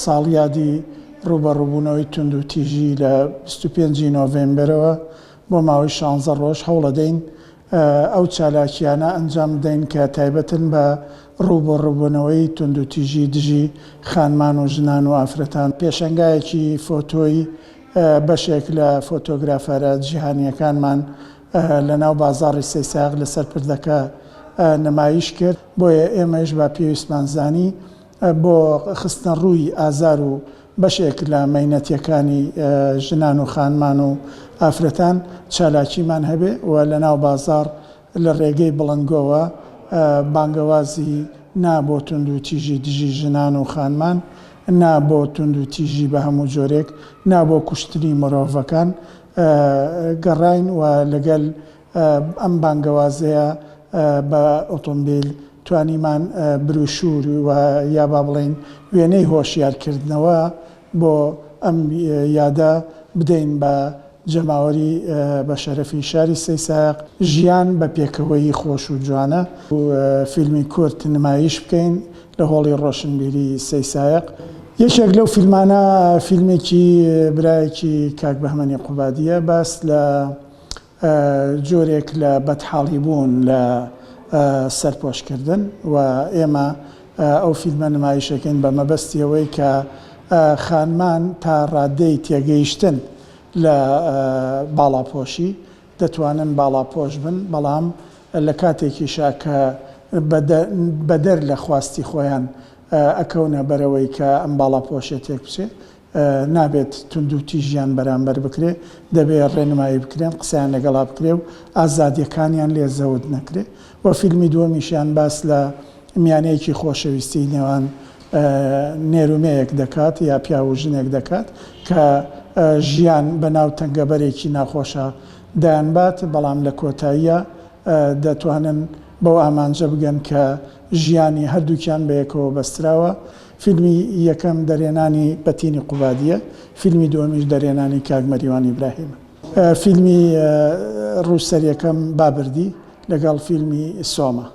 ساڵیادی ڕووبەڕووبوونەوەی توندوتیژی لە 25 ی نۆڤێمبەرەوە بۆ ماوەی شانزە ڕۆژ هەوڵەدەین ئەو چالاکییانە ئەنجام بدەین کە تایبەتن بە ڕووبەڕووبوونەوەی توندوتیژی دژی خانمان و ژنان و ئافرەتان. پێشەنگایەکی فۆتۆی بەشێک لە فۆتۆگرافەرە جیهانییەکانمان لەناو بازاڕی سەیسایق لەسەر پردەکە نمایش کرد، بۆیە ئێمەیش بە پێویستمان زانی بۆ خستنەڕووی ئازار و بەشێک لە مەینەتیەکانی ژنان و خانمان و ئافرەتان چالاکیمان هەبێ و لەناو بازاڕ لە ڕێگەی بڵندگۆوە بانگەوازی نا بۆ توندوتیژی دژی ژنان و خانمان، نا بۆ توندوتیژی بە هەموو جۆرێک، نا بۆ کوشتنی مرۆڤەکان گەڕاین و لەگەل ئەم بانگەوازەیە بە ئۆتۆمبیل توانیمان بروشور و یا با بڵێین وێنەی هۆشیارکردنەوە بۆ ئەم یادە بدەین بە جەماوەری بە شەرەفی شاری سەیسایەق. ژیان بە پێکەوەیی خۆش و جوانە. فیلمی کورت نمایش بکەین لە هۆڵی ڕۆشنبیری سەیسایەق. یەکێک لەو فیلمانە فیلمێکی برایەکی کاک بەهمەنی قوبادییە باس لە جۆرێک لە بەدحاڵی بوون لە سەرپۆشکردن و ئێمە ئەو فیلمە نمایشەکەین بە مەبەستی ئەوەی کە خانمان تا ڕادەی تێگەیشتن لە باڵاپۆشی دەتوانن باڵاپۆش بن بەڵام لە کاتێکیشا کە بەدەر لە خواستی خۆیان ئەکەونە بەرەوەی کە ئەم باڵاپۆشیە تێک بچێ نابێت توندوتیژیان بەرامبەر بکرێ، دەبێ ڕێنمایی بکرێن، قسەیان لەگەڵا بکرێ و ئازادییەکانیان لێ زەوت نەکرێ. و فیلمی دووەمیشیان باس لە میانەیەکی خۆشەویستیی نێوان نێر و مێیەک دەکات یا پیاو و ژنێک دەکات کە ژیان بە ناو تەنگەبەرێکی ناخۆشا دەیانبات، بەڵام لە کۆتاییا دەتوانن بەو ئامانجە بگەن کە ژیانی هەردووکیان بەیەکەوە بەستراوە. فیلمی یەکەم دەرهێنانی بەتینی قوبادییە، فیلمی دووەمیش دەرهێنانی کاک مەریوان ئیبراهیمە. فیلمی ڕووسەریەکەم بابردی لەگەڵ فیلمی سۆما.